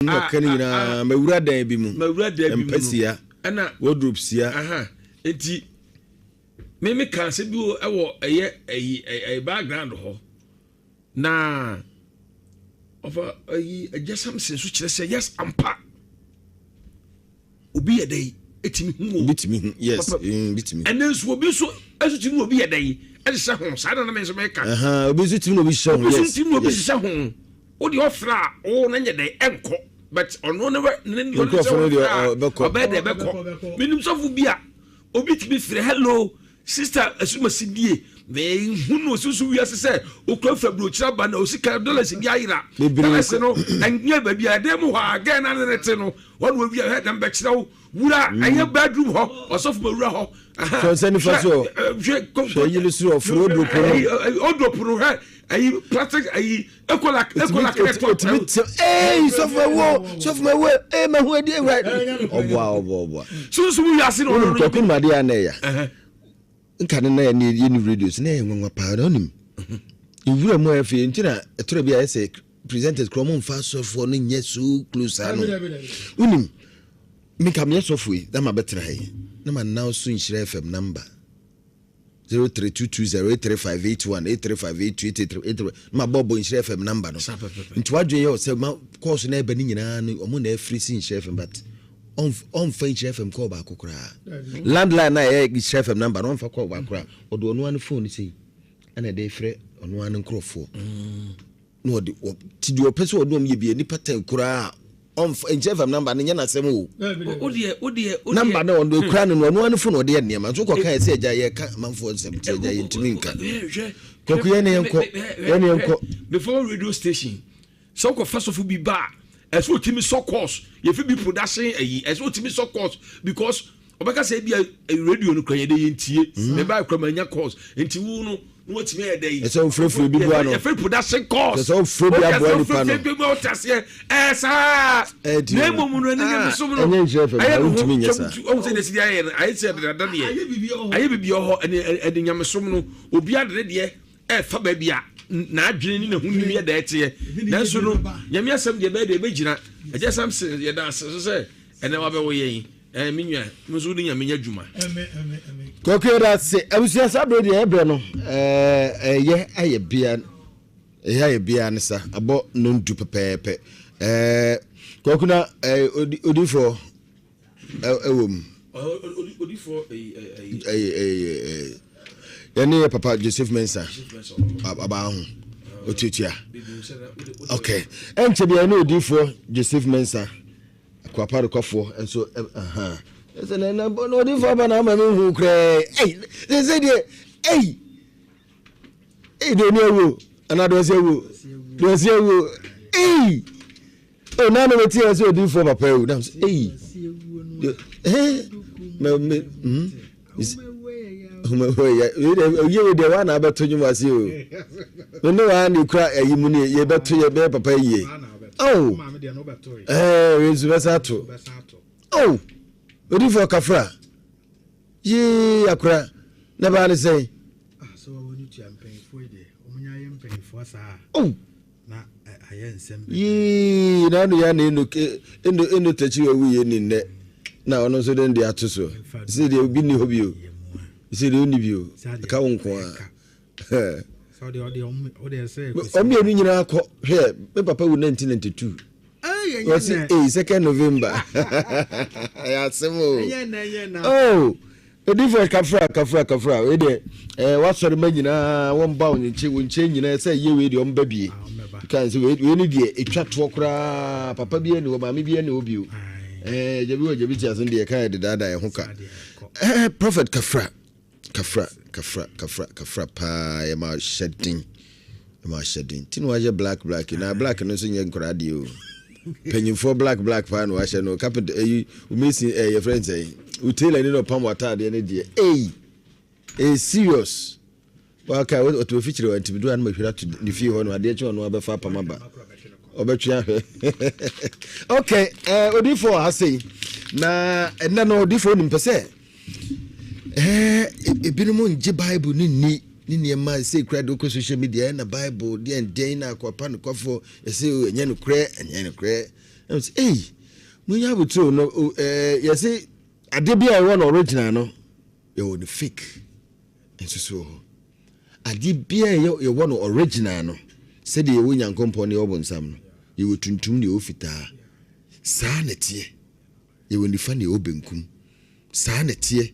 Na ɔka ne nyinaa, mawura dan bi mu. Mawura dan bi mu. Mpa sia. Ɛna wardrobe sia. Aha. Eti me me ka asɛm bi wɔ ɛyɛ ɛyi ɛyɛ background hɔ. Na ɔfa ɛyi Agya Samson so kyerɛ sɛ yes ampa. Obi yɛ dɛ etimi hu o. Obi tumi hu yes obi tumi. Ɛnɛ nso obi nso ɛso tumi na obi yɛ dɛ ɛhyehyɛ ho saa na na me nso meka. Obi nso tumi na obi hyehyɛ ho yes. Obi nso tumi na obi hyehyɛ ho. Wo deɛ ɔfrɛ a wo na nyɛ dɛ ɛnkɔ but ɔno ne ne ne nkurɔfoɔ no deɛ ɔbɛkɔ ɔbɛyɛ dɛ ɛbɛkɔ. Menim sɔfo bi a obi tumi frɛ hello sister asumasi die mehu no osusu wiase sɛ okura fira burokyerɛ aba na osika dollars bi ayera dollars no ɛnyɛ baabi a ɛdan mu hɔ a gɛn na ne te no wɔn na owia hɛ dɛm bɛkyerɛ wo wura mm. ɛyɛ bedroom hɔ ɔsɔfo ma wura hɔ. Hwɛ nsa nifa so hwɛ hwɛ yiri so ɔforo oduro pono oduro pono hwɛ ɛyi plastic ɛyi Ekolak ekolak ne tɔ. Otumi te ee sɔfo ewo sɔfo ewo ee ma hu adi ewura. Ɔboa ɔboa ɔboa. Sunsun wiase na ɔno. Kwaku nim adeɛ a na ɛya. Nka ne na yɛ ne yɛ ne radio so na ɛyɛ nwanwa paa na ɔnim. Ewura mu a afei nti na ɛtɔrɔ bi a ɛsɛ presenters kura ɔmo nfa asɔfoɔ no nyɛ so close saa no. Wonim minka meyɛ sɔfo yi na ma bɛtena ha yi na ma now so Nhyira FM number. 03220 83581 83582 833 na mabɔ bɔ Nhyira FM number no nti wadwene yɛ sɛ ma kɔɔso na ɛba ne nyinaa no ɔmo na afiri si Nhyira FM but ɔmfa Nhyira FM kɔɔ baako koraa landline na ɛyɛ Nhyira FM number no ɔmfa kɔɔ baako koraa ɔde ɔno ano phone sei ɛna ɛde frɛ ɔno ano nkorɔfoɔ mm. Na ɔde wɔ ti deɛ ɔpɛ sɛ ɔde wɔn yɛ bia nipa tɛn koraa ɔnfa nkyɛn fam namba no nyɛ n'asɛm o. Wodeɛ wodeɛ wodeɛ. Namba no ɔno ekura no no ɔno ano fo na ɔde yɛ nneɛma nso kɔ kan ɛsɛ ɛgya yɛ ka amanfoɔ nsɛm ti ɛgya yɛ ntumi nka. Kɔkɔ yɛn ne yɛn kɔ yɛn ne yɛn kɔ. Before radio station sɛ wokɔ fa sɔfo bi ba a ɛsɛ otimi sɔ course yɛfi bi production ayi ɛsɛ otimi sɔ course because ɔbɛka sɛ ebi a radio no kura yɛn de yɛn tie mɛ ba kura ma nya course nti wo no na watumi ayɛ dɛ yi. Ɛsɛ ofurefure bi boa no. Yɛfrɛ production course. Ɛsɛ ofure bi aboa nipa no. Ɛsɛ ofure bi boa ɔte aseɛ ɛɛ saa. Ɛdi na emu mu no ɛne nyɛ nsom no. Ɛnyɛ nhyɛ fam na ntumi nyɛ saa. Ɔhu sɛ nɛsi ayɛ no ayɛ sɛ dada deɛ. Ayɛ bibi ɔhɔ ɛne ɛne nyamesom no obi adere deɛ ɛfa baabi a n'adwene ne n'ahonim yɛ dɛ teɛ nanso no nyame asɛm deɛ bɛyɛ deɛ ɛbɛgyina ɛgya samson yɛda ase so sɛ ɛnɛ wabɛwo yɛn Ɛɛ me nua, me nso wode Nyame nyɛ adwuma. Kwaku yɛda ase. Abusua saa berɛ deɛ ɛberɛ no ɛyɛ ayɛ bia ɛyɛ ayɛ bia ne sa abɔ nondu pɛpɛɛpɛ. Ɛɛ Kwaku na ɛɛ odifoɔ ɛwɔ mu. Odifoɔ ɛyi ɛyi yɛne yɛ papa Joseph Mensah abaa ho otuatua. Okay ɛnkyɛ bia yɛne odifoɔ Joseph Mensah. Akwapa rekɔfoɔ nso ahaa ɛsɛ na na na ɔdi aba na ama mi hu koraa ɛyi sɛ sɛ deɛ ɛyi ɛyi deɛ ɔni awuo anaa deɛ ɔsi awuo deɛ ɔsi awuo ɛyi o naa na ti yɛ sɛ ɔdi fo papa awu na sɛ ɛyi deɛ ɛɛ mɛ mɛ hmm yɛ wei deɛ waa na abɛto nnwom ase o me ne waa na ekura ayi mu ne yɛbɛto yɛ bɛyɛ papa yie oh ɛɛ wei nso bɛsa ato oh odifoɔ kafra yee akora na baa ne sɛn. Oh. Yii na ano ya na eno eno eno takyi wawu yɛ ni nnɛ na ɔno nso de de ato so sɛ deɛ obi nni hɔ bio sɛ deɛ ɔnni bio ɛka wo nko a ɔmmienu nyinaa kɔ hwɛ me papa wu 1992 wɔsi ee second November ɛyɛ asɛm o oh Odifo kafra kafra kafra wei deɛ ɛɛ eh, wasɔre ma nyinaa wɔn ba wɔn nkyɛn wɔn nkyɛn nyinaa sɛ yie wei deɛ wɔn ba bie kan sɛ wei wei ne deɛ etwa toɔ koraa papa bi ɛni hɔ maame bi ɛni hɔ bio ɛɛ eh, gyabi wɔ gyabi ti ase deɛ kan yɛ dedaadaa ɛho ka ɛɛ eh, prophet kafra kafra kafra kafra kafra paa yɛ ma hyɛ den. Ma ahyɛ den ti na wahyɛ black black na black no nso nyɛ nkwadaa deɛ o mpanyinfoɔ black black paa na wahyɛ no carpet ɛyi mason ɛyɛ yɛfrɛ no sɛn wo tailor ni na ɔpam w'ataadeɛ no deɛ ɛyi ɛyɛ serious waka ɔte ofi kyerɛ wa ntumi do anam ahwira to ne fie hɔ no adeɛ kye ɔno abɛfa apam aba ɔbɛtwe ahwɛ okay ɛɛ eh, odiifoɔ wɔ ha sei na ɛnɛ no odiifoɔ nim pɛ sɛ Ɛɛ, ebinom ngye Bible no nni ne nneɛma a ɛsɛ kura de wokɔ social media ɛna Bible deɛ ndɛn na akwapa nokwafo ɛsɛ ɛnyɛ nokorɛ ɛnyɛ nokorɛ. Ɛna sɛ ei, munya abotire no ɛɛ yɛse adeɛ bi a ɛwɔ no original no yɛwɔ no fake nso so wɔ hɔ. Adeɛ biara a yɛwɔ no original no, sɛdeɛ yɛwɔ Nyankopɔn ne yɛwɔ bonsam no, yɛwɔ tuntum ne yɛwɔ fitaa. Saa na ɛteɛ. Yɛwɔ nifa ne yɛwɔ benkum. Saa na ɛteɛ.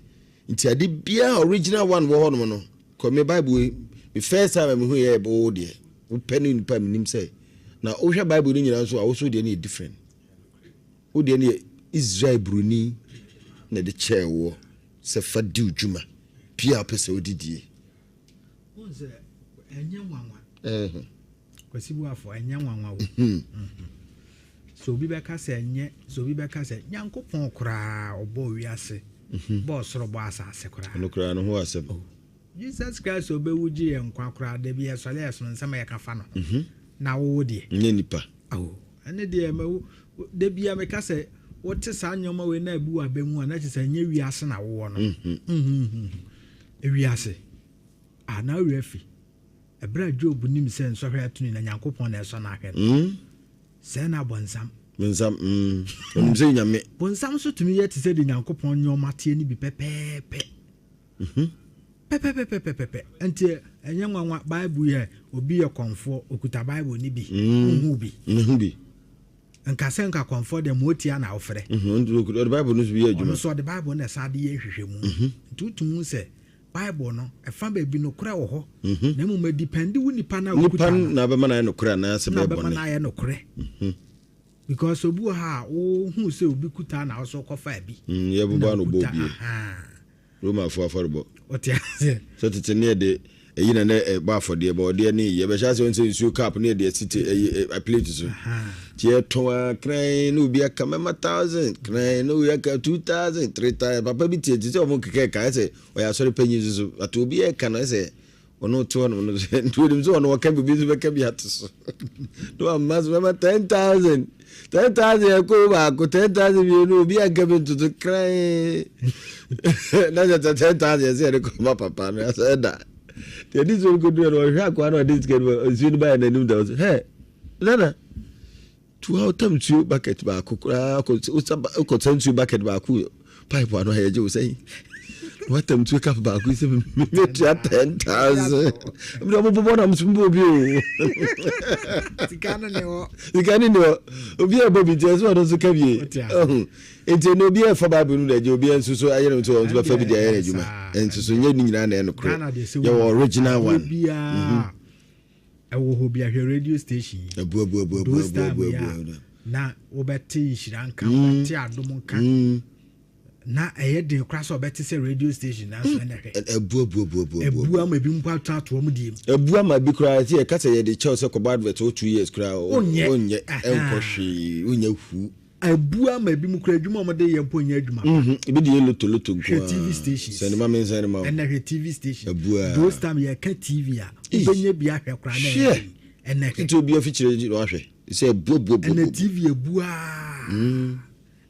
Nti ade biara original one wɔ hɔnom no, kɔ me Bible yi, me first time a mehu yɛ wo deɛ, wopɛ ne nipa menim sɛ, na wohwɛ Bible no nyinaa nso a, wo so deɛ no yɛ different. Wo deɛ no yɛ Israel buroni na ɛde kyɛɛ woɔ sɛ fa di wo dwuma bia wopɛ sɛ wode die. Wohu sɛ ɛnyɛ nwanwa. Kwasi Boafo, ɛnyɛ nwanwa o. Mhm. Sɛ obi bɛka sɛ ɛnyɛ, sɛ obi bɛka sɛ Nyankopɔn koraa ɔbɔɔ wiase, mhm. bɔɔ soro, bɔɔ asase koraa. Ɔno koraa no ho asɛm. Oh. Jesus Christ ɔbɛwu gye yɛn nkwa koraa, da bi yɛsɔre a ɛsono nsɛm a yɛka fa no ho. Mhm. Na wowo deɛ. Nyɛ nipa. Oh. Ɛne deɛ ma wo, da bi a meka sɛ wote saa nneɛma wei na abu w'aba mu a na kyerɛ sɛ ɛnyɛ wiase na wowɔ no. Mhm. Wiase. Ah, na wo werɛ afi. Ɛberɛ a Job nim sɛ nsɔhwɛ ato no na Nyankopɔn na ɛsɔ no ahwɛ no, mm. sɛɛ na bɔnsam. Bonsam, mm. Onim sɛ Nyame. Bonsam nso tumi yɛ te sɛ deɛ Nyankopɔn nneɛma teɛ no bi pɛpɛɛpɛ. Mm-hmm. Pɛpɛpɛpɛpɛpɛ. Nti ɛnyɛ nwanwa Bible yɛ obi yɛ kɔnfoɔ okuta Bible no bi. Mm. Nhu bi. Nhu bi. Nka sɛ nka kɔnfoɔ deɛ ma otia na wofrɛ. Mm-hmm. Ɔde Bible no nso bi yɛ adwuma. Ɔno nso ɔde Bible na ɛsan de yɛ nhwehwɛmu. Mm-hmm. Nti wotumi hu sɛ Bible no, ɛfa baabi nokorɛ wɔ hɔ, mhm. na mmom ɛdipɛnde wo nipa no a wokuta no. Nipa na bɛma no ayɛ nokorɛ anaasɛ bɛyɛ bɔne. Na bɛma no ayɛ nokorɛ. Mhm. Because obi wɔ ha a wohu sɛ obi kuta na ɔso kɔfa bi. Mm, yɛbobɔ ano bɔ obie. Romafoɔ afɔrebɔ. Ɔte aseɛ. Sɛ tete ne yɛde ɛyi na na ɛbɔ afɔdeɛ bɔ ɔdeɛ ne yɛbɛhyɛ ase sɛ nsuo cup ne yɛde asi te ɛyi plate so. Nti yɛtɔn a kran na obi aka mɛma thousand kran na obi aka 2,000 3,000 papa bi tie ti sɛ ɔmo keka ɛka ɛsɛ ɔyɛ asɔre panyin nso so but obi ɛka no ɛsɛ ɔno te hɔnom no nti onim sɛ ɔno ɔka bi obi nso bɛka bi ato so na wama so bɛma 10,000 10,000 ɛkɔ baako 10,000 mmienu obi anka bi ntoto kran na sɛ 10,000 ɛsɛ yɛde kɔma papa no ɛsɛ ɛda nti ɛde nsuo no kɔduru no ɔhwɛ akoa na ɔde sika no nsuo no baeɛ n'anim da ɔsɛ hɛ nana Tu a wotam nsuo bucket baako koraa kɔsa nsuo bucket baako pipe ano a yɛgye wo sɛn na watam nsuo cup baako sɛ metua 10,000 mede ɔmobobɔ nam so mbɔ obi o sika no ne hɔ sika no ne hɔ obi a ɛbɔ bi nti ɛsɛ ɔno nso ka bie nti ɛno obi a ɛfa bible no na agye obi nso so ayɛ no nso ɔno nso bɛfa bi de ayɛ n'adwuma nso so nyɛ ne nyinaa na ɛyɛ nokorɛ yɛwɔ original one mm-hmm. Ɛwɔ hɔ bi a hwɛ radio station yi. Those time yi a na wobɛte nhyira nka, mm. wobɛte adom nka. Mm. Na ɛyɛ den koraa sɛ ɔbɛte sɛ radio station nanso mm. ɛnɛ hwɛ. Ebu ebu ebu ebu ebu. Ebu ama ebi mpo ato ato wɔn die mu. Ebu ama ebi koraa sɛ yɛka sɛ yɛde kyɛw sɛ kɔbɔ advert wɔ 2 years koraa. Onyɛ onyɛ ɛnkɔ hwee onyɛ hu. Abu ama ebinom koraa adwuma a wɔde yɛ mpo nyɛ adwuma pa. Mhm, ebi de yɛ loto loto nko Hwɛ TV stations. Sɛne ma me nsɛne ma wo. Ɛnɛ hwɛ TV station. Abu a. Those time yɛka TV a, wobɛnya bi ahwɛ koraa na ɛyɛ Hwɛ. yi. Ɛnɛ hwɛ. Nti obi afikyire na wahwɛ. Sɛ abu abu abu Ɛnɛ abu. TV abu aa.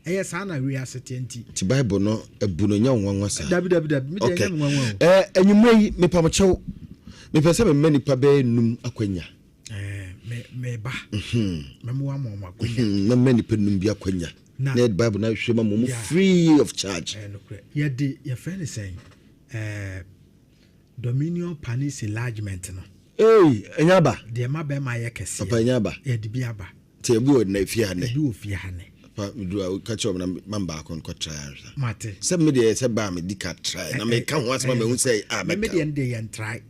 Ɛyɛ saa na wiase teɛ nti. Nti Bible no abu no nyɛ wo nwanwa saa? Dabi dabi dabi, me deɛ Okay. ɛnyɛ me nwanwa o. Eh, anwummerɛ yi, mepamokyɛw, mepɛ sɛ mema nnipa bɛyɛ num akwanya. Meba mɛmoa ma ɔmo akwanya. Mɛma nipa num bi akwanya na yɛde Bible no ahwehwɛ ma mo free of charge. Yɛde yɛfrɛ no sɛn ɛɛ Dominion Panis enlargement no. Ee ɛnyɛ aba. Deɛ ma bɛrima yɛ kɛseɛ. Papa ɛnyɛ aba. Yɛde bi aba. Nti ebi wɔ na fie ha nɛ. Ebi wɔ fie ha nɛ. Papa meduru a woka kyerɛ wɔn na mam baako nkɔ try ansa. Mate. Sɛ me deɛ sɛ baa me di ka try na meka ho asɛm a mahu sɛ a mɛka. Me deɛ no deɛ yɛn try.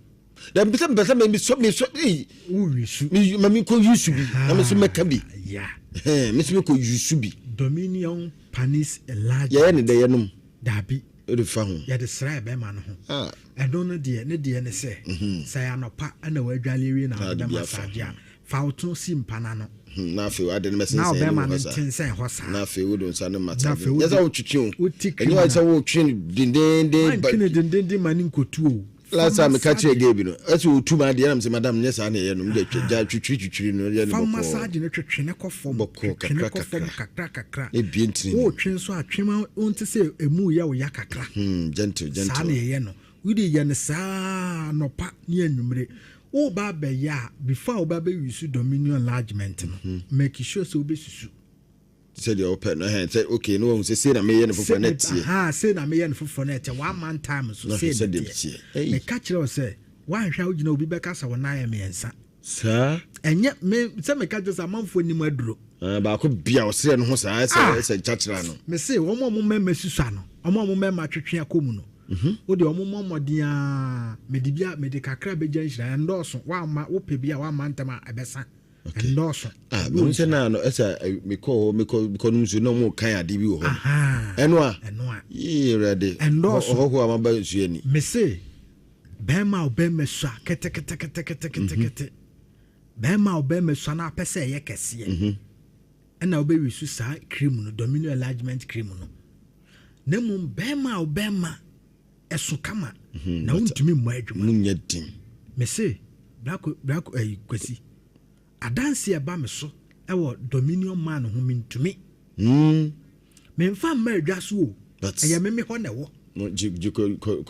Na mpɛ sɛ mpɛ sɛ me sɔ me sɔ ee. Wo yusu. Me ma me kɔ yusu bi na me so mɛka bi. Ya. Hɛn me so me kɔ yusu bi. Dominion panis enlargement. Yɛyɛ ne dɛ yɛnom. Dabi. O de fa ho. Yɛde sra ɛbɛma no ho. Ah. Ɛno no deɛ ne deɛ ne sɛ. Mhm. Sɛ yɛ anɔpa ɛna wadwale awie na ɔde bɛma saa a fa wo to si mpa no ano. Hmm, na afei wade no mɛsensɛn na ɔbɛma no ntensɛn hɔ saa. Na afei wode nsa no massage. Nyɛ sɛ wotwetwe o. Ɛnyɛ sɛ wotwe no dendenden. Wantwe no dendenden ma ne nkotu o. Last time meka kyerɛ gay bi no, ɛsɛ otu ma adeɛ na mesɛ madam nyɛ saa na ɛyɛ no, mede gya twitwiri twitwiri no yɛ no Fa bɔkɔɔ. massage no twetwe ne kɔ fam, Bɔkɔɔ twetwe ne kakra kɔ fam kakra. kakra kakra. Na ebie ntini no. Wotwe nso a, twe ma wonte sɛ emu yɛ wo ya kakra. Hmm, gentle Saa gentle. na yɛyɛ no. Wode yɛ no saa anɔpa ne anwummere. Woba abɛyɛ a, before a woba abɛ use dominion enlargement no, make sure sɛ wobɛsusu. Sɛdeɛ wopɛ no, ɛhɛn, sɛ okay, na wahu sɛ sei na meyɛ no foforɔ na ɛteɛ. Ahaa, sei na meyɛ no foforɔ na ɛteɛ, one month time nso, sei na ɛteɛ. Meka kyerɛ wo sɛ, woanhwɛ a wogyina obi bɛka sɛ wo nan yɛ mmiɛnsa. Saa. Ɛnyɛ, me, sɛ meka kyerɛ sɛ amanfoɔ nim aduro. Ah, baako bia ɔserɛ no ho saa, ɛsɛ, ah! ɛsɛ nkyakyera no. Mese, wɔn a wɔn mmarima susua no, wɔn a wɔn mmarima twetwe akɔ mu no, mhm. wo deɛ wɔn mmɔ mmɔden ara, mede bi a, mede kakra bɛgya nhyira, ɛndɔɔso, woamma, wopɛ bi a, woamma ntɛm a, ɛbɛsa. Ɛnnɔɔso. Ah, mehu sɛ na no ɛsɛ eh, mekɔ hɔ mekɔ mekɔ nom nsuo na ɔmo kan ade bi wɔ hɔ. Ɛno a. Ɛno a. Yee awurade. Ɛnnɔɔso. Ɔhɔhoɔ a maba nsuo ani. Mese bɛrima a ɔbɛrima sua keteketeketekete. Bɛrima a ɔbɛrima sua na apɛ sɛ ɛyɛ kɛseɛ. Mhm. Ɛna wobɛwi so saa cream no, domino enlargement cream no. Na mmom bɛrima a ɔbɛrima ɛso kama mhm, na wontumi mmɔ adwuma. Mu nyɛ den. Mese brako brako ɛyi kwasi adanse ɛba me so ɛwɔ dominion man ho mentumi. Mm. Memfa mma adwa so o. Ɛyɛ meme hɔ na ɛwɔ.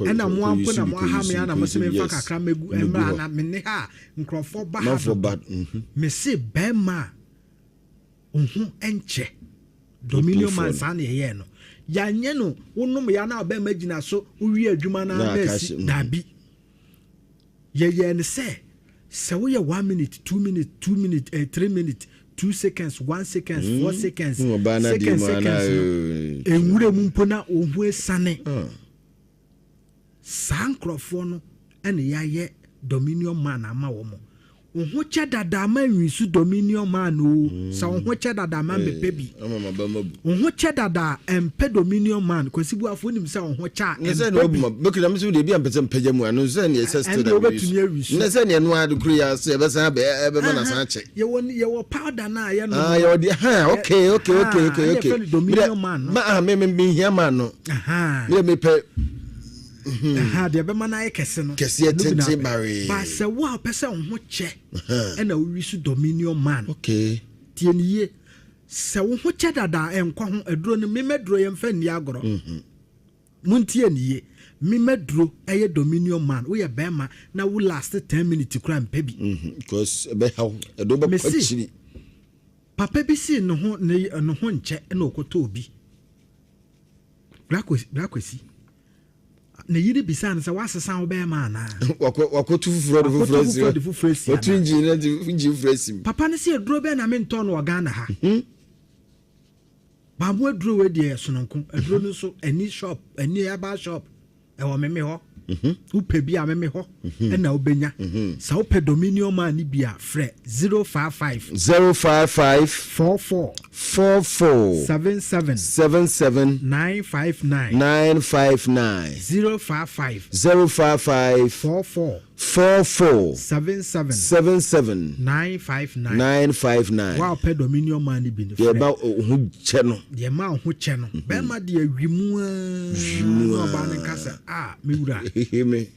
Ɛna mo ampo na mo aha me ana mo se memfa kakra megu ɛmra na mene ha nkurɔfoɔ ba ha dodo. Mhm. Mese bɛrima a Wo ho nkyɛ. Dominion man saa na yɛyɛɛ no. Yɛanyɛ no wonom ya na ɔbɛma gyina so wowie adwuma no na asi. Mhm. Daabi. Yɛyɛɛ no sɛ sɛ woyɛ one minute, 2 minute, 2 minute, 3 minute, 2 seconds, 1 seconds, 4 mm. seconds, seconds, seconds no, nwura mu mpo na wo ho esiane. Ah. Saa nkurɔfoɔ no na yɛayɛ Dominion man ama wɔn. Wo ho kyɛ dada ma nwisu Dominion man o. Sɛ wo ho kyɛ dada ma mepɛ bi. Wo ho kyɛ dada a ɛmpɛ Dominion man. Kwasi Buafo wonim sɛ wo ho kyɛ a ɛmpɛ bi. Bɛkura mi sɛ deɛ bi a mpɛ sɛ mpɛgya mu ano sɛ neɛ sɛ still na wobɛtumi awisu. Ne sɛ neɛ no ade koro yi ase ɛbɛsan abɛ ɛbɛma na san akyɛ. Yɛwɔ yɛwɔ powder no a yɛnom. Ah yɛwɔ deɛ ha okay okay okay okay okay. Ɛna Dominion man no. Ma ah me me me hia man no. Me mepɛ. Aha, deɛ ɛbɛma no ayɛ kɛse no. Kɛseɛ tenten baree. Ba sɛ wo a wopɛ sɛ wo ho kyɛ ɛna wowi so dominion man. Okay. Tie ne yie. Sɛ wo ho kyɛ dada a ɛnkɔ ho aduro no mema duro yɛmfa nni agorɔ. Mm-hmm. Montie ne yie. Mema duro ɛyɛ dominion man. Woyɛ bɛrima na wo last 10 minutes kora mpɛ bi. Mm-hmm. Because ɛbɛhaw ɛdo bɛkɔ akyiri. Papa bi sii ne ho ne ho nkyɛ ɛna ɔkɔtɔ obi. Brakwasi. Ne yere bisaa no sɛ, Woasesa wo bɛrima anaa? Wakɔtu foforɔ de foforɔ asi hɔ. de foforɔ asi anaa? Watu engine na de engine foforɔ asi mu. Papa no sɛ aduro bɛn na mentɔn no wɔ Ghana ha? Mhm. Baamo aduro wei deɛ sononko. Aduro no nso ɛni shop, ɛni herbal shop. Ɛwɔ meme hɔ. Mhm. Wopɛ bi a meme hɔ mhm. ɛna wobɛnya. Mhm. Sɛ wopɛ Dominion man no bi a frɛ 055 055 44 44 77 77 959 959 055 055 44 44 77 77 959 959. Wa wopɛ Dominion man no bi no frɛ. Deɛ ɛba ho kyɛ no. Deɛ ɛma wo ho kyɛ no. Bɛrima deɛ wi mu aa. Wi mu aa. Na ɔbaa no nka sɛ a me wura. Hehe me.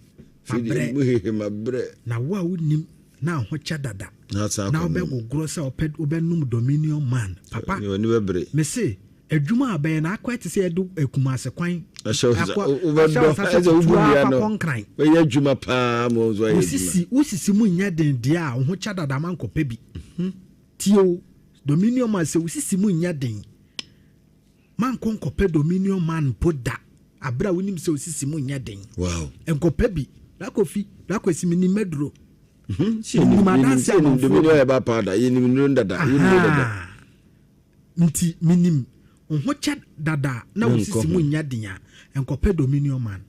Mabrɛ. Hehe mabrɛ. Na wo a wonim na ho kyɛ dada. Na asan Na wobɛgogorɔ sɛ wopɛ wobɛnom Dominion man. Papa. W'ani bɛbere. Mese adwuma a bɛyɛ no akɔ ɛte sɛ yɛde Kumase kwan. Ahyɛ wo nsa wobɛdɔ ɛsɛ wobu nnua no bɛyɛ adwuma paa ma nso ayɛ adwuma. Wosisi mu nyɛ den deɛ a wo ho kyɛ dada ma nkɔpɛ bi. Mhm. Tie o, Dominion man sɛ wosisi mu nyɛ den ma nkɔ nkɔpɛ Dominion man mpo da abere a wonim sɛ wosisi mu nyɛ den. Wow. Nkɔpɛ bi. Brakofi, Brakwasi menim maduro. Mhm. Menim adanse amanfoɔ. Dominion herbal powder yɛnim nnuro dada. Yɛnim dada. Nti menim wo ho kyɛ dada na wo sisi mu nyɛ den a, nkɔpɛ Dominion man.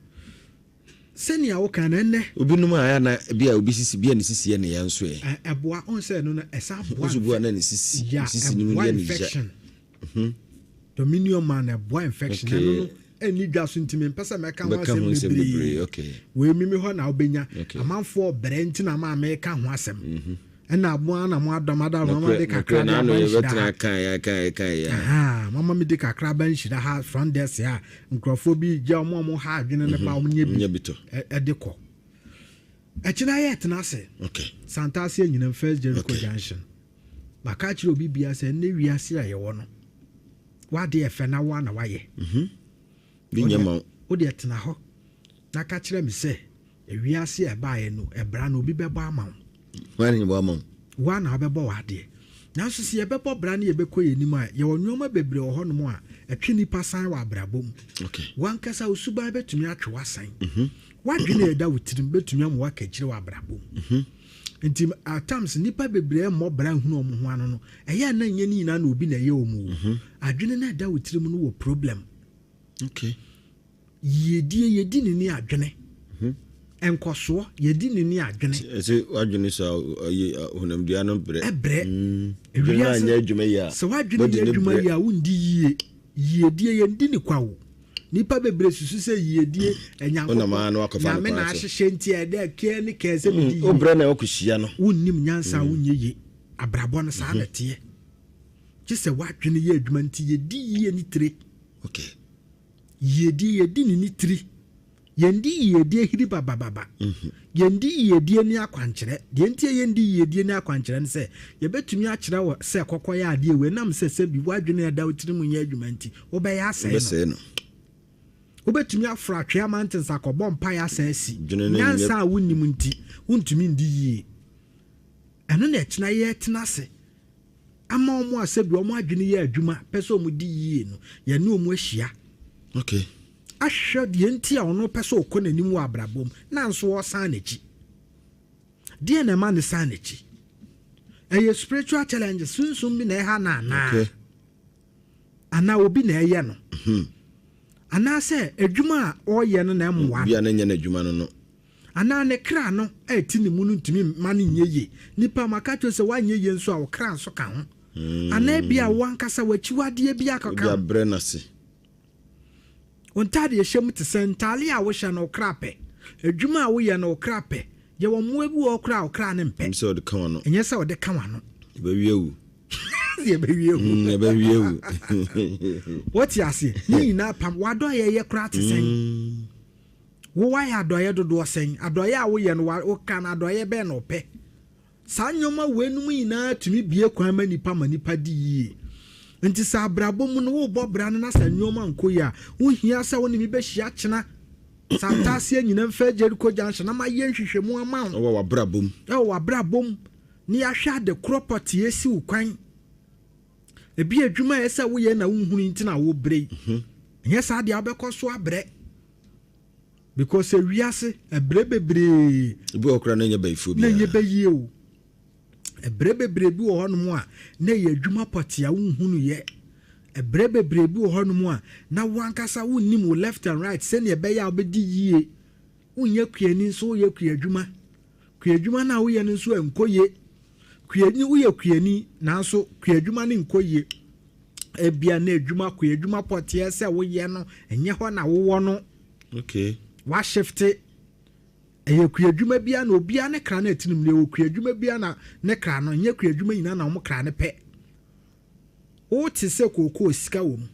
Sɛnea woka no ɛnnɛ. Obinom a ɛyɛ na bi a obi sisi bi a ne sisi yɛ ne ya nso ɛ. Ɛboa ɔn sɛ ɛno no ɛsan boa. Nso bu a na ne sisi ya sisi no mu ɛboa yɛ ne ya. infection. Dominion man ɛboa infection ɛno no ɛnni dwa so nti mempɛ sɛ mɛka ho asɛm bebree. Wei mimi hɔ na wobɛnya. Amanfoɔ brɛ nti na maa meka ho asɛm. Mhm. Ɛna mo ara na mo adɔ mo ada mama de kakra de aba nhyira ha. Mama mi de kakra aba nhyira ha front desk ha. Nkurɔfoɔ bi gya wɔn a wɔn ha adwene no ba wɔn nyɛ bi ɛde kɔ. Ɛkyina yɛ tena ase. Santase Anyinam First Jericho Junction. Maka akyerɛ obi bia sɛ ɛnɛ wiase a yɛwɔ no w'ade ɛfɛ na woa na wayɛ. Mhm. Wo deɛ tena hɔ na ka kyerɛ me sɛ ewiase a ɛbaeɛ no ɛbra no obi bɛbɔ ama wo. Hwan na bɔ ama wo? Woa na wobɛbɔ w'adeɛ. Nanso sɛ yɛbɛbɔ bra ne yɛbɛkɔ yɛn anim a, yɛwɔ nneɛma bebree wɔ hɔnom a ɛtwe nnipa san wɔ abrabɔ mu. W'ankasa wo suban bɛtumi atwe w'asan. Mhm. W'adwene a ɛda wo tirim bɛtumi ama woaka akyire wɔ abrabɔ mu. Mhm. Nti at times nnipa bebree mmɔ bra nhunu wɔn ho ano no, ɛyɛ a na nyɛ ne nyinaa na obi na ɛyɛ wɔn o. Mhm. Adwene no a ɛda wo tirim no wɔ problem. Okay. Yiedie, yɛdi ne ni adwene. Nkɔsoɔ, yɛdi ne ni adwene. Ɛsɛ w'adwene so a ɔyɛ honamdua no brɛ. Ɛbrɛ. Mm. Adwene no anyɛ adwuma yie a. Sɛ w'adwene nyɛ adwuma yie a, wondi yie. Yiedie, yɛndi ne kwa o. Nnipa bebree susu sɛ yiedie, Nyankopɔn, Nyame na ahyehyɛ nti ɛdɛ kɛɛ ne kɛɛ sɛ medi yie. Wobrɛ na woakɔhyia no. Wonnim nyansa a wonyɛ yie. Abrabɔ no saa na ɛteɛ. Gye sɛ w'adwene yɛ adwuma nti yɛdi yie ne tire. Okay. Yiedie, yɛdi ne ne tiri. Yɛndi yiedie hiri babababa. Yɛndi yiedie ne akwankyerɛ. Deɛ nti a yɛndi yiedie ne akwankyerɛ ne sɛ, yɛbɛtumi akyerɛ wo sɛ kɔkɔyɛ adeɛ wei, ɛnam sɛ sɛbi w'adwene a ɛda wo tiri mu nyɛ adwuma nti, wobɛyɛ asɛe no. Wobɛtumi aforo Atwea Mountains akɔbɔ mpaeɛ asan asi. Nyansa a wonnim nti, wontumi ndi yie. Ɛno na ɛkyena yɛretena ase ama wɔn a sɛbi wɔn adwene yɛ adwuma pɛ sɛ wɔn di yie no, yɛne wɔn ahyia. Okay. Ahwehwɛ deɛ nti a ɔno pɛ sɛ ɔkɔ n'anim wɔ abrabɔ mu na nso ɔresan n'akyi. Deɛ na ɛma ne san n'akyi? Ɛyɛ spiritual challenges, sunsum bi na ɛha no anaa? Okay. Anaa obi na ɛyɛ no? Hmm. Anaasɛ adwuma a ɔreyɛ no na ɛmmoa no? Bia na nyɛ n'adwuma no no. Anaa ne kra no a ɛte ne mu no ntumi mma no nyɛ yie. Nipa, maka akyerɛ wo sɛ woanyɛ yie nso a, wo kra nso ka ho. Anaa ebia wo ankasa w'akyiwadeɛ bi akɔka Obi ho. abrɛ no ase. Wo ntaadeɛ hyɛ mu te sɛ ntaale a wohyɛ no, wo kra pɛ. Adwuma a woyɛ no, wo kra pɛ. Yɛwɔ mmoa bi wɔ hɔ koraa a wo kra no mpɛ. Ɛnyɛ sɛ ɔde ka w'ano. Ɛnyɛ sɛ ɔde ka w'ano. Yɛbɛwe awu. Yɛbɛwe awu. Mm, yɛbɛwe awu. Wote aseɛ? Ne nyinaa pam. W'adɔeɛ yɛ koraa te sɛn? Mm. Wo wayɛ adɔeɛ dodoɔ sɛn? Adɔeɛ a woyɛ no, woka no adɔeɛ bɛn na ɔpɛ? Saa nneɛma weinom nyinaa tumi bue kwan ma nnipa ma nnipa di yie. Nti sɛ abrabɔ mu no worebɔ bra no na sɛ nneɛma nkɔ yie a, wohia sɛ wo ne me bɛhyia kyena Santase Anyinam Fair Jericho Junction na mayɛ nhwehwɛmu ama wo. Ɛwɔ w'abrabɔ mu. Ɛwɔ w'abrabɔ mu. Na yɛahwɛ ade korɔ pɔtee asi wo kwan. Ebi adwuma a ɛsɛ sɛ woyɛ na wonhunu nti na wobrɛ yi. Mhm. Ɛnyɛ saa deɛ wobɛkɔ so abrɛ. Because ewiase ɛbrɛ bebree. Ebi wɔ koraa na ɛnyɛ bayifoɔ biara. Na ɛnyɛ bayie o. Ɛbrɛ bebree bi wɔ hɔnom a na ɛyɛ adwuma pɔtee a wonhunu yɛ. Ɛbrɛ bebree bi wɔ hɔnom a na wankasa wonnim wo left and right sɛnea ɛbɛyɛ a wobɛdi yie. Wonyɛ kuani nso woyɛ kuadwuma. Kuadwuma no a woyɛ no nso ɛnkɔ yie. Kuani woyɛ kuani nanso kuadwuma no nkɔ yie. Ebia na adwuma kuadwuma pɔteɛ sɛ woyɛ no ɛnyɛ hɔ na wowɔ no. Okay. Wahyefte ɛyɛ kuadwuma biara na obiara ne kra no atirim no ɛwɔ kuadwuma biara na ne kra no ɛnyɛ kuadwuma nyinaa na wɔn kra no pɛ. Wote sɛ kookoo sika wɔ mu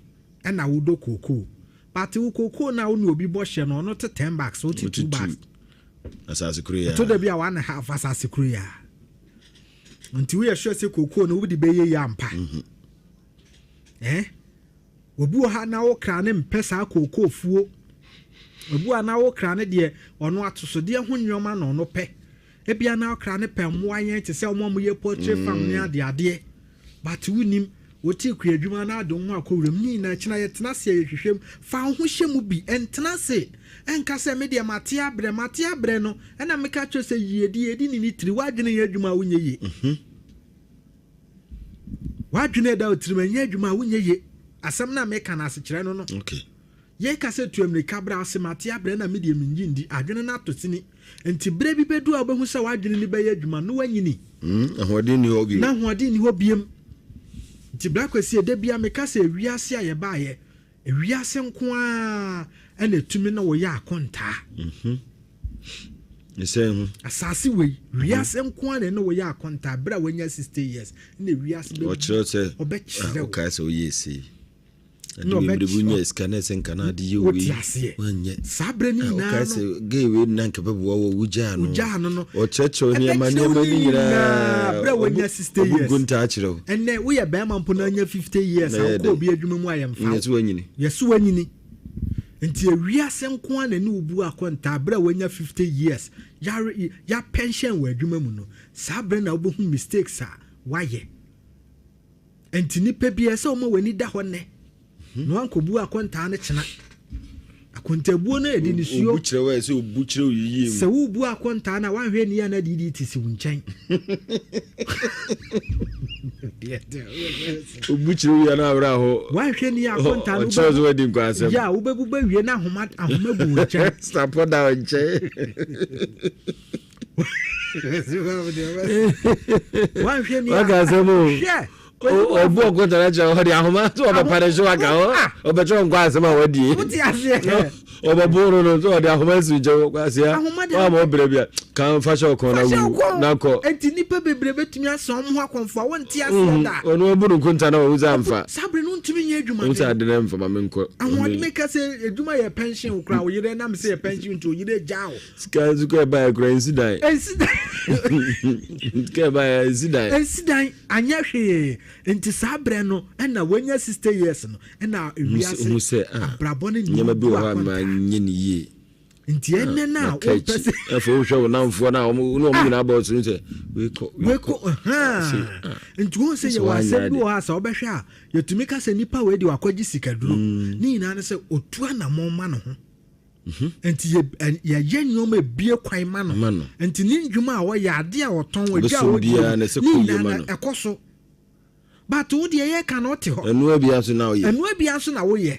ɛna wodɔ kookoo but wo kookoo no a wo ne obi bɔ hyɛ no ɔno te ten bags wote two bags. Asase koro yi ara. Ɛtɔ da bi a one and half asase koro yi ara. Nti woyɛ sure sɛ kookoo no wode bɛyɛ yi ampa. Mm-hmm. Eh? Obi wɔ ha na wo kra ne mpɛ saa kookoo fuo. Obi wɔ ha na wo kra ne deɛ ɔno atosodeɛ ho nneɛma na ɔno pɛ. Ebia na wo kra ne pɛ mmoa yɛn te sɛ wɔn a wɔyɛ poultry farm ne mm. adeadeɛ. But wonim, wote kua adwuma na ade wo ho akɔ wuram ne nyinaa kyena yɛtena ase a yɛhwehwɛ mu. Fa wo ho hyɛ mu bi, ɛntena ase ɛnka sɛ me deɛ mate abrɛ, mate abrɛ no ɛna meka kyerɛ sɛ yiedie yɛdi ne ne tiri, w'adwene nyɛ adwuma a wonyɛ yie. Mhm. W'adwene ɛda wo tirim ɛnyɛ adwuma a wonyɛ yie. Asɛm no a meka no asekyerɛ no no. Okay. Yɛka sɛ tu ammirika bra, ɔse mate abrɛ na me deɛ mennye ndi, adwene no atɔ sini. Nti berɛ bi bɛdu a wobɛhu sɛ w'adwene no bɛyɛ adwuma na woanyini. Mm, ahoɔden nni hɔ bio. Na ahoɔden nni hɔ biom. Nti Bra Kwasi, ɛda biara meka sɛ ewiase a yɛbaeɛ, ewiase nko ara na ɛtumi ne wo yɛ akontaa. Mhm. Nsɛn ho. Asase wei, wiase nko ara na ɛne wo yɛ akontaa berɛ a woanya 60 years, na wiase bɛ Ɔkyerɛ sɛ, ɔbɛkyerɛ wo. Wokae sɛ woyɛɛ sei. Ade wei mmerɛ bi wonya sika na ɛsɛ nka na ade yɛ wei wanyɛ. Saa berɛ no nyinaa no. Wokae sɛ gay wei na nka bɛboa wɔ wogyaa no. Wogyaa no no. Ɔkyerɛkyerɛw nneɛma nneɛma no nyinaa. Berɛ a wanya 60 years. Ɔbu nkontaa kyerɛ wo. Ɛnɛ woyɛ bɛrima mpo na anya 50 years a wokɔ obi adwuma mu a yɛmfa wo. Yɛse wanyini. Yɛse wanyini. Nti ewiase nko ara na ɛne wo bu akontaa berɛ a wanya 50 years yare yapɛnhyɛn wɔ adwuma mu no. Saa berɛ na wobɛhu mistakes a wayɛ. Nti nipa bi ɛsɛ ɔma w'ani da hɔ nnɛ na wankɔbu akontaa no kyena. Akontabuo no ɛde nisuo. Obu kyerɛ wo ɛsɛ obu kyerɛ wo yiye mu. Sɛ wobu akontaa no a wanhwɛ ni a na didi ti si wo nkyɛn. Obu kyerɛ wo yɛ na awura hɔ. Wanhwɛ ni akontaa no. Ɔkyerɛ so wadi nkwa asɛm. Yɛ a wobɛbu bɛwie na ahoma ahoma gu wo nkyɛn. Sapɔ da wo nkyɛn. Wanhwɛ ni a. Waka asɛm o. Hwɛ. Ɔbu ɔkonta no kyerɛ ɔde ahoma sɛ ɔbɛpa ne hyew aka hɔ ɔbɛkyerɛ nkɔ asɛm a wadie. Wote aseɛ. Ɔbɛbo no no sɛ ɔde ahoma asi nkyɛn aseɛ wama ɔbrɛ bi a kan fa hyɛ ɔkɔn na wu na kɔ. Enti nnipa bebree bɛtumi asɛn wɔn ho akɔmfo a wɔnte aseɛ da. Ɔno ɔbu no nkonta na ɔhu sɛ amfa. Saa bere no ntumi nyɛ adwuma. Ɔhu sɛ ade no mfa ma menkɔ. Ahoɔden meka sɛ adwuma yɛ pension wo koraa wo yere nam sɛ yɛ pension nti oyere gyaa wo. Sika nso kɔ ɛbaeɛ koraa nsi dan. Nsi dan. Sika ɛbaeɛ nsi dan. Nsi dan anyɛ hwee nti saa berɛ no ɛna wanya 60 years no ɛna ewiase ah, abrabɔ no nneɛma bi wɔ hɔ a ma nyɛ ne yie. Nti ɛnɛ no a ah, wompɛ sɛ. Afei wohwɛ wo namfoɔ no a wɔn ne wɔn ah. nyinaa bɔ ɔsoro sɛ wekɔ wekɔ nti wɔn sɛ yɛwɔ asɛm bi wɔ hɔ a sɛ wɔbɛhwɛ a yɛtumi ka sɛ nipa wei de wakɔgye sikaduro mm. ne nyinaa no sɛ otu anammɔn ma ne ho. Mhm. Nti yɛyɛ nneɛma ebie kwan ma no. Nti ne ndwuma a ɔyɛ, ade a ɔtɔn, adwa a ɔdi, ne nyinaa no ɛkɔ so. But wo deɛ yɛka no ɔte hɔ. Ɛnoa bia nso na woyɛ. Ɛnoa bia nso na woyɛ.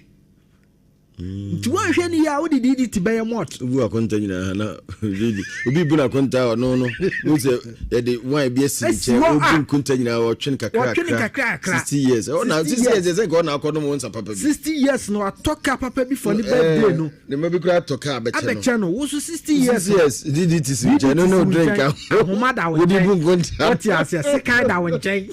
Mm. Nti woanhwɛ ne yie a wode DDT bɛyɛ mɔt. Wobu akonta nyinaa na obi bu n'akonta ɔno no wo sɛ yɛde wine bi asi nkyɛn obu ah. nkonta nyinaa ɔtwe no kakra kakra 60 years ɔna 60 years ɛsɛ nka ɔna akɔnom wo nsa papa bi 60 years no atɔ kaa papa bi for ne birthday no ne mma bi koraa atɔ kaa abɛkyɛ no abɛkyɛ no wo so 60 years 60 years DDT si nkyɛn no no drink ahoma da wo nkyɛn wode bu nkonta wote aseɛ sekan da wo nkyɛn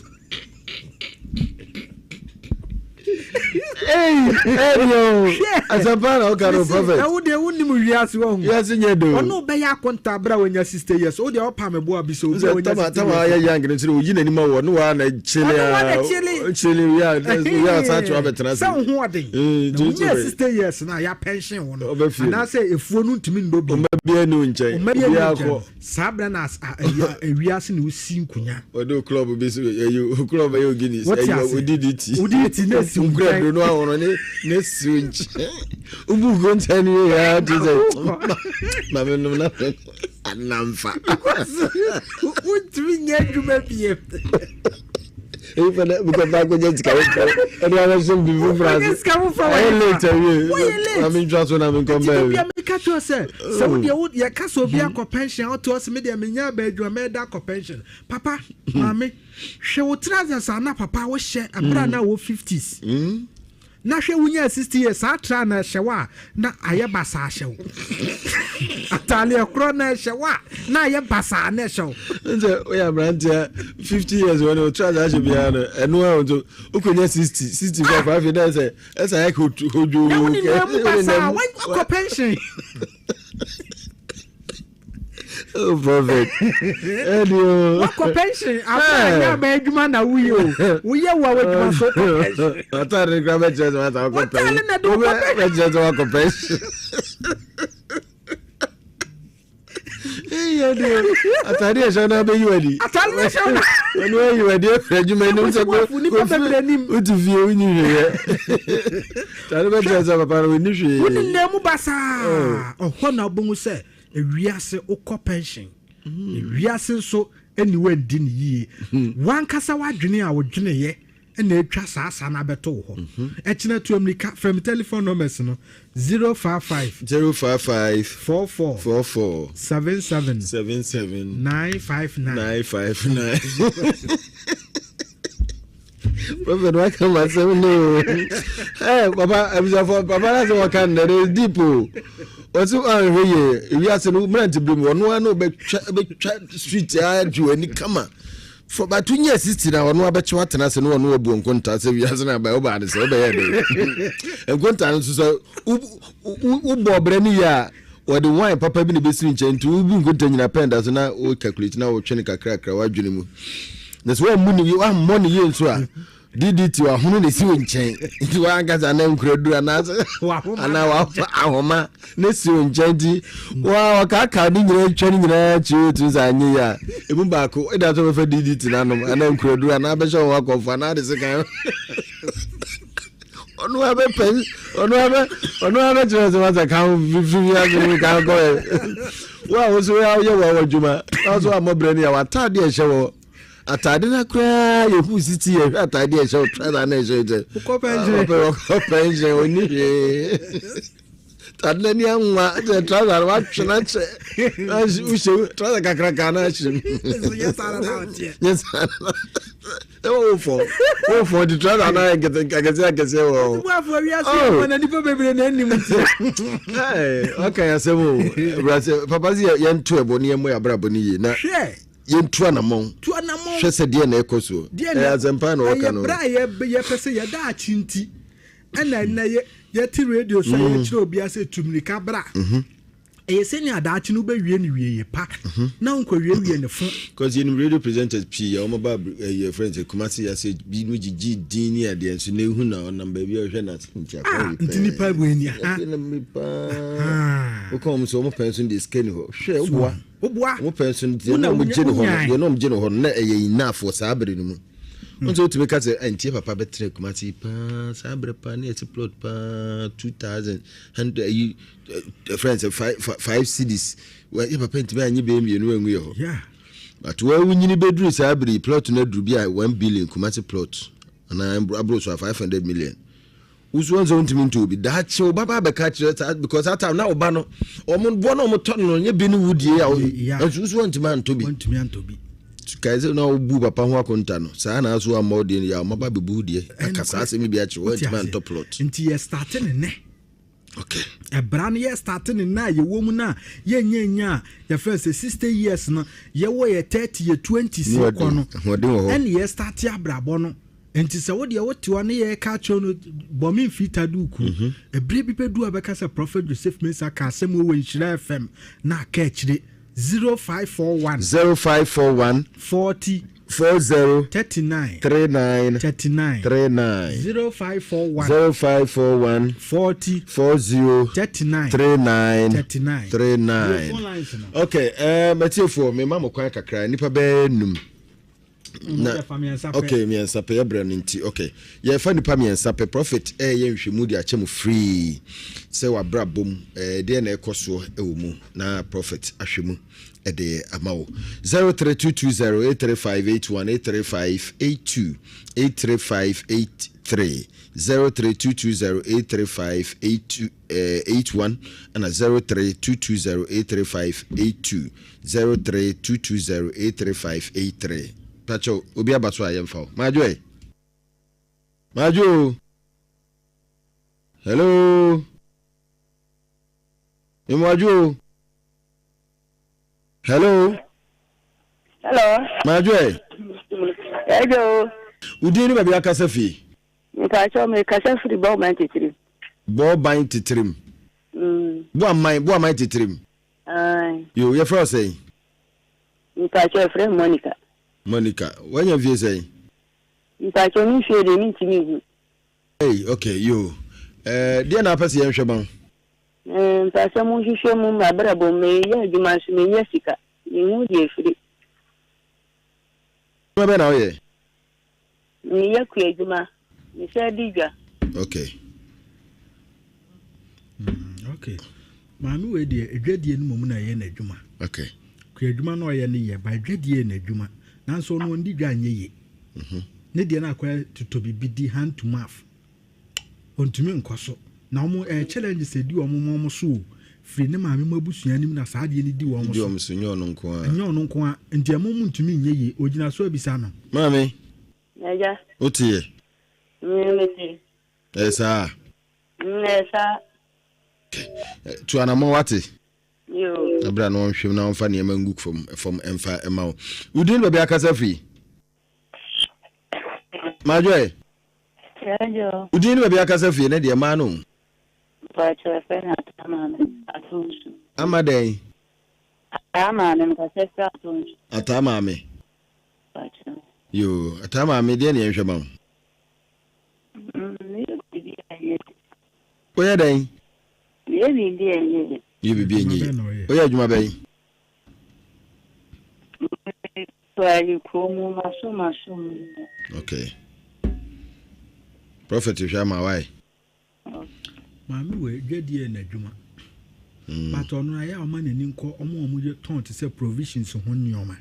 Asɛmpa na woka no prophet. Ɛwo deɛ wonim wiase wɔ ho. Wiase nyɛ do. Ɔno bɛyɛ akonta abira wanya 60 years. Wo deɛ ɔpa me boa bi sɛ obi a wanya 60 years. Tama ayɛ young no nso oyi n'anim awɔ no wa na kyele a. Ɔno wa na kyele. Kyele wia wia ɔsan to abɛtena ase. Sɛ wo ho ɔden. Na wonya 60 years na ya pension wo no. Anaasɛ efuo no ntumi nnɔ bi. Ɔma bi ani wo nkyɛn. Ɔma bi ani wo nkyɛn. Saa berɛ na ewiase na wosi nkonya. Wɔde o club bi so ɛyi o club ɛyɛ o Guinness ɛyi o DDT. O DDT na esi nkyɛn. Nkura duro no ahono ne na esi nkyɛn. Obu nko nkyɛn ni yɛ ya ti sɛ maame nom na anamfa. Because wontumi nyɛ adwuma biem. Eyi fɛ dɛ because baako nyɛ sika foforɔ ɛde abɛhyɛ bi foforɔ ase. Ɛyɛ late awie. Maame ntwa so na mi nkɔ mbɛ. Ɛti bi a mi ka kyerɛ sɛ sɛ wo deɛ wo yɛ ka sɛ obi akɔ pension ɔte ɔsɛ mi deɛ mi nya abɛ adwuma mɛ da akɔ pension papa maame hwɛ wo trousers a na papa wo hyɛ abira na wɔ fifties. Na hwɛ wonyaa 60 years saa tra na ɛhyɛ wo a na ayɛ basaa hyɛ wo ataaleɛ korɔ na ɛhyɛ wo a na ayɛ basaa na ɛhyɛ wo. Nsɛ woyɛ aberanteɛ 50 years wɔ ne wo tra saa hyɛ biara no ɛno a nso wokɔnya 60 65 afei na ɛsɛ ɛsɛ ayɛ hodwoo na wo nenam mu basaa wakɔ pension. Oh, prophet. Ɛdi o. Wakɔ pension afɔ anyɛ aba adwuma na woyɛ o. Woyɛ wo a w'adwuma so kɔ pension. Ataare kura bɛ kyerɛ sɛ wasa wakɔ pension. Wataare na de wokɔ pension. Bɛ kyerɛ sɛ wakɔ pension. Eyi ɛdi o. Ataare ɛhyɛ na abɛyi wadi. Ataare ɛhyɛ na. Ɔno ayi wadi efiri adwuma anim sɛ ko kofi wotu fie wonyi hwee yɛ. Ataare bɛ kyerɛ sɛ papa no wonni hwee. Wonni nan mu basaa. Ɔhɔ na ɔbɛhu sɛ. Ewiase wokɔ pension ewiase nso ɛni wandi ne yie wankasa wadwene a wodweneyɛ ɛna atwa saa saa no abɛto wo hɔ ɛkyena tu amirika frɛ me telephone numbers no 055 055 44 44 77 77 959 959 Prophet waka ma asɛm no eh papa abusuafo papa na sɛ wɔka no dɛ deep o wɔsi ahwɛ yie ewiase no mmerante bere mu ɔno ano bɛtwa bɛtwa street adwo ani kama fɔ bato nyɛ sisi na ɔno abɛkyɛ watena ase na ɔno abu nkonta sɛ wiase na abɛn ɔbaa ne sɛ ɔbɛyɛ dɛ nkonta no nso sɛ wobɔ ɔbrɛ no yie a wɔde wine papa bi na ebesi nkyɛn nti wobu nkonta nyina pɛn da so na wo calculate na wotwe no kakrakra w'adwene mu na sɛ woammu ne wammɔ ne yie nso a. DDT wahono na esi wo nkyɛn nti wankasa na nkura duru anaasɛ anaa ahoma na esi wo nkyɛn nti wa ɔkaakaa ne nyinaa atwa ne nyinaa akyerɛ otu sɛ anyɛ yi a emu baako ɛda so bɛfa DDT n'anom anaa nkura duru anaa bɛhyɛ wɔn akɔfo anaa de sekan ɔno abɛpɛ ɔno abɛ ɔno abɛkyerɛ sɛ wasa kan fifiri ase mu kan kɔ yɛ wo a woso yɛ wɔ adwuma na so amɔ brɛ ne yɛ wɔ ataade a ɛhyɛ wɔ Ataade no koraa yɛ hu sisi yɛ hwɛ ataade a ɛhyɛ wo trouser na ɛhyɛ kyɛ. Wokɔ pension. Wokɔ pension oni hwee. Ataade no ani anwa kyɛ trouser no watwe no akyɛ. Wohyɛ trouser kakraka na ahyɛ mu. Nyɛ saa na ɔteɛ. Nyɛ saa na ɛwɔ wo fɔ wo fɔ ti trouser na ayɛ akɛseɛ akɛseɛ wɔ hɔ. Ɛti bu afɔ wiase yɛ fɔ na nipa bebree na anim ti. Ɛɛ ɔka yɛ asɛm o. Papa si yɛn to ɛbɔ ne yɛn mmɔ yɛ abrabɔ ne yie na. Hwɛ. Yɛntu anamɔn. Tu anamɔn. Hwɛ sɛ deɛ na ɛkɔ soɔ. Deɛ na Ɛyɛ asɛmpa na ɔka ɛyɛ no. berɛ a yɛ yɛpɛ sɛ yɛda akyi nti ɛna ɛnɛ yɛ yɛte radio so a Mm. yɛkyerɛ obiara sɛ tu mmirika bra. Mhm. Ɛyɛ sɛnea daakye no wobɛwie no wieɛ pa na wonkɔwiewie ne fo. Cause yɛnim radio presenters pii a wɔba ɛyɛ friends Kumasi ase bi no gyigyi din ne adeɛ nso na ehu na ɔnam baabi a ɔhwɛ na nti akɔ Ah, yi nti pɛɛ. nipa wei ni aha. Ɛfei na me paa. Woka wɔn sɛ wɔn pɛn so deɛ sika ni hɔ. Hwɛ woboa. Woboa. Wɔn pɛn so no deɛ na wɔn gye no hɔ no deɛ na wɔn gye no hɔ no na ɛyɛ enough wɔ saa abere no mu. Wɔn sɛ wotumi ka sɛ ɛntie papa bɛtena Kumasi paa saa abere paa ne yɛsi plot paa 2100 ayi ɛfrɛ sɛ 5 cedis yɛ papa ntumi anyi bɛyɛ mmienu angu yɛ hɔ. But wɔn nyini bɛduru saa abere yi plot no aduru bi a 1 billion Kumasi plot anaa aburo so a 500 million. Wosu wɔn sɛ wontumi ntɔ obi daakye wo baba abɛka kyerɛ saa because that time na wo ba no wɔn boɔ na wɔn tɔ no nyɛ bi ne wo die a nso wosu wɔn ntumi antɔ bi. Wɔntumi antɔ bi. Kae sɛ na wobu papa ho akonta no saa na aso amma wo deɛ yɛ a ɔmaba bɛbu deɛ aka saa asɛm bi akyerɛ wɔntumi antɔ plot. Nti yɛ start ne nɛ. Okay. Ɛbra no yɛ start ne nɛ a yɛwɔ mu no a yɛnyɛ nya a yɛfrɛ sɛ 60 years no yɛwɔ yɛ 30 yɛ 20 si kɔ no ɛne yɛ start abrabɔ no. Nti sɛ wodeɛ wote hɔ ne yɛka kyerɛ no bɔ me mfita duku ɛberɛ bi bɛdu a bɛka sɛ Prophet Joseph Mensah ka asɛm wɔ Nhyira FM na aka akyire. 0541 0541 40 40 39 39 39 39 0541 0541 40 40 39 39 39 39. Phone lines no. Okay, matiefoɔ mema mo kwan kakra nipa bɛyɛ num. Na mmiɛnsa pɛ. Okay, mmiɛnsa pɛ yɛbrɛ no nti okay yɛfa nipa mmiɛnsa pɛ. Prophet ɛyɛ nhwɛmu de akyɛ mu free sɛ wabra bom deɛ na ɛkɔ soɔ ɛwɔ mu na prophet ahwɛ mu ɛde ama wo. 03220 83581 83582 83583 03220 83582 81 ɛna 03220 83582 03220 83583. Pakyɛw obi aba so a yɛmfa wo maadwo ɛ maadwo. Hello, mmoadwo. Hello. Hello. Maadwo ɛ. Ɛdwo. Wo din ne baabi akasa fie? Mpakyɛw, mekasa firi Bɔɔman titirim. Bɔɔban titirim? Boaman, Boaman titirim. Aye. Yo, yɛfrɛ wo sɛn? Mpakyɛw, frɛ Monica. Monica, woanya fie sɛn? Mpakyɛw, me fie deɛ mentumi nhu. Hey, okay, yo. Deɛ na apɛ sɛ yɛnhwɛ ma wo? Mpakyɛw, monhwehwɛ mu mabrabɔ mu, meyɛ adwuma nso menya sika. Mehu deɛ ɛfiri. Adwuma bɛn na woyɛ? Meyɛ kua adwuma. Mesɛ di dwa. Okay. Okay. Maame wei deɛ adwadie no mmom na ɛyɛ n'adwuma. Kua adwuma no ɔyɛ no yɛ ba adwadie yɛ n'adwuma. Nanso ɔno ɔndi dwa nyɛ yie. Ne deɛ no akɔyɛ totɔ biribi di hand to mouth. Ɔntumi nkɔ so. Na wɔn challenges edi wɔn mo wɔn so o. Firi ne maame mu abusua anim na saa adeɛ no di wɔn di so. Wɔn so nyɛ ɔno nko ara. Nyɛ ɔno nko ara. Nti ɛmo mu ntumi nyɛ yie. Ogyina so abisa no. Maame. Agya. Wote yɛ? Mete. Ɛyɛ saa. Ɛyɛ saa. Tu anammɔ wate. Yo. Ɛberɛ a na wɔnhwɛm na wɔmfa nneɛma ngu fam fam ɛmfa ɛma wo. Wo din baabi akasa firi? Maadwo ɛ. Ɛdwo. Wo din ne baabi akasa firi ne deɛ maa no. Mpakyɛw, frɛ no Ataa Maame Ato Nsu. Ama dɛn? Ataa Maame, mekasa firi Ato Nsu. Ataa Maame. Mpakyɛw. Yo, Ataa Maame, deɛ ne yɛnhwɛ ma wo? Meyɛ biribi a ɛnyɛ yie. Woyɛ dɛn? Meyɛ biribi a ɛnyɛ yie. Yɛ biribi a ɛnyɛ yie. Woyɛ adwuma bɛn? Mekɔ kuro mu maso maso mu. Okay. Prophet hwɛ ama wae. Maame wɔ dwadie yɛ n'adwuma. But ɔno ayɛ a ɔma n'ani nkɔ ɔmo a ɔmo yɛ tɔn te sɛ provisions ho nneɛma.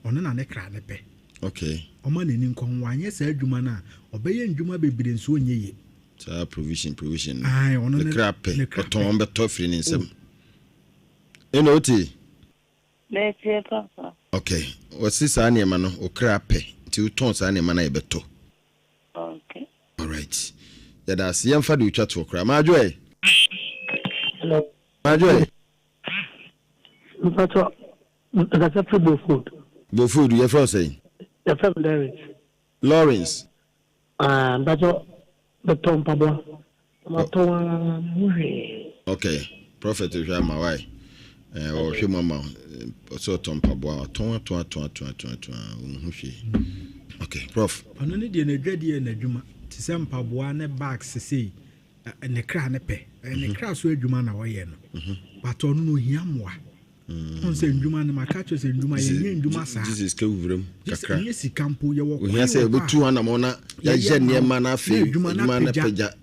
Ɔno na ne kra ne pɛ. Okay. Ɔma n'ani nkɔ ho wanyɛ saa adwuma no a ɔbɛyɛ ndwuma bebree nso ɔnyɛ yie. Saa provision provision no. Ae ɔno ne kra pɛ. Ɔtɔn bɛtɔ firi ne nsam. Oh. Ɛna wote? Mɛtie papa. Okay. Wɔsi saa nneɛma no okra pɛ nti wotɔn saa nneɛma no a yɛbɛtɔ. Okay. Alright. Yɛda ase. Yɛmfa de otwa toɔ koraa. Maadwo ɛ? Hello. Maadwo ɛ? Mpatsɔ, mekasa firi Bofood. Bofood, yɛfrɛ wo sɛn? Yɛfrɛ me Lawrence. Lawrence. Ah, mpatsɔ, metɔ mpaboa. Matɔn ara, menhu hwee. Okay. Prophet hwɛ ama wae. Eh, ɔhwɛ mu ama wo. Ɔsɛ ɔtɔ mpaboa, ɔtɔn atɔn atɔn atɔn atɔn atɔn, ɔnhu hwee. Okay, Prof. Ɔno ne deɛ n'adwadie yɛ n'adwuma te sɛ mpaboa ne bags sei ne kra ne pɛ ɛyɛ ne kra so adwuma na ɔyɛ no but ɔno no ohia mmoa ɔn sɛ ndwuma no maka kyerɛ sɛ ndwuma yɛnyɛ ndwuma saa Jesus ka wuram kakra ɛnyɛ sika mpo yɛwɔ kwan ohia sɛ yɛbɛtu anamɔ na yɛayɛ nneɛma na afei adwuma no apagya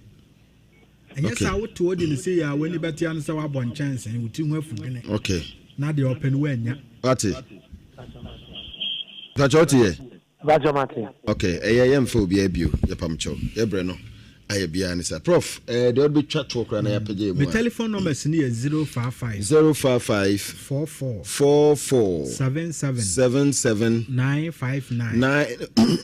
Ɛnyɛ saa wote hɔ de no sei a w'ani bɛte ano sɛ woabɔ nkyɛnsee, wo ti ho afu dwene. Okay. Na deɛ ɔpɛ no woannya. Wate? Mpakyɛ wote yɛ? Mpakyɛ mate. Okay, ɛyɛ yɛmfa obiara bio, yɛpam kyɛw. Yɛbrɛ no ayɛ biara ne saa. Prof, eh, deɛ ɔde bɛtwa toɔ koraa na yɛapagya yɛ mu a. Me telephone numbers no yɛ 055. 055. 44. 44. 77. 77. 959.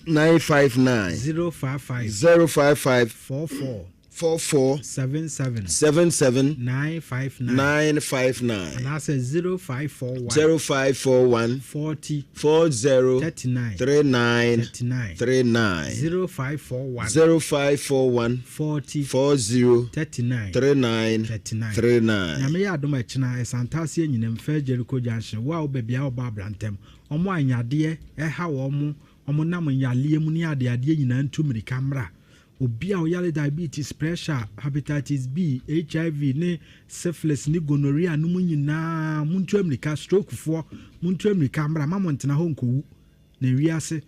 959. 055. 055. 44. 44. 77. 77. 959. 959. Anaasɛ 0541. 0541. 40. 40. 39. 39. 39. 39. 0541. 0541. 40. 40. 39. 39. 39. 39. Nyame yɛ adom a ɛkyena Ɛsantase Anyinam, First Jericho Junction, wo a wo baabiara a wobɔ abrantam, wɔn a nyadeɛ ɛha wɔn, wɔn nam nyaleɛ mu ne adeadeɛ nyinaa ntu mmirika mmra. Obi a ɔyare diabetes, pressure, hepatitis B, HIV ne syphilis ne gonorrhea no mu nyinaa montu ammirika, stroke foɔ montu ammirika mmra, mma montena hɔ nkɔwu. Na wiase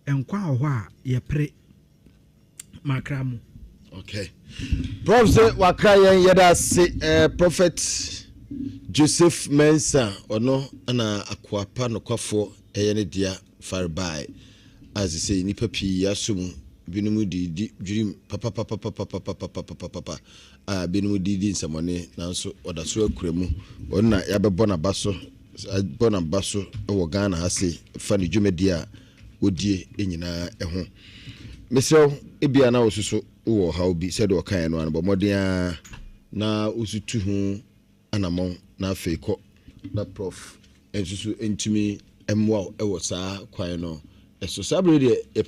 nkwa wɔ hɔ a yɛpere. Makra mo. Okay. Prof sɛ wakra yɛn yɛda ase eh, Prophet Joseph Mensah ɔno na akoa pa nokwafoɔ ɛyɛ ne dea farebae a sesei nnipa pii asɔ mu, binom de redi dwirim papapapapapapapapapa a binom de redi nsɛmmɔne nanso ɔda so akura mu. Ɔno na yɛabɛbɔ n'aba so abɔ n'aba so wɔ Ghana ha sei fa ne dwumadie a ɔdie nyinaa ho. Mesrɛ wo, ebia na wo nso so wowɔ ɔhaw bi sɛdeɛ ɔkaeɛ no ara no, bɔ mmɔden ara na wo nso tu ho anammɔn na afei kɔ na Prof nso so ntumi mmoa wo wɔ saa kwan no so. Saa bere deɛ yɛpɛ.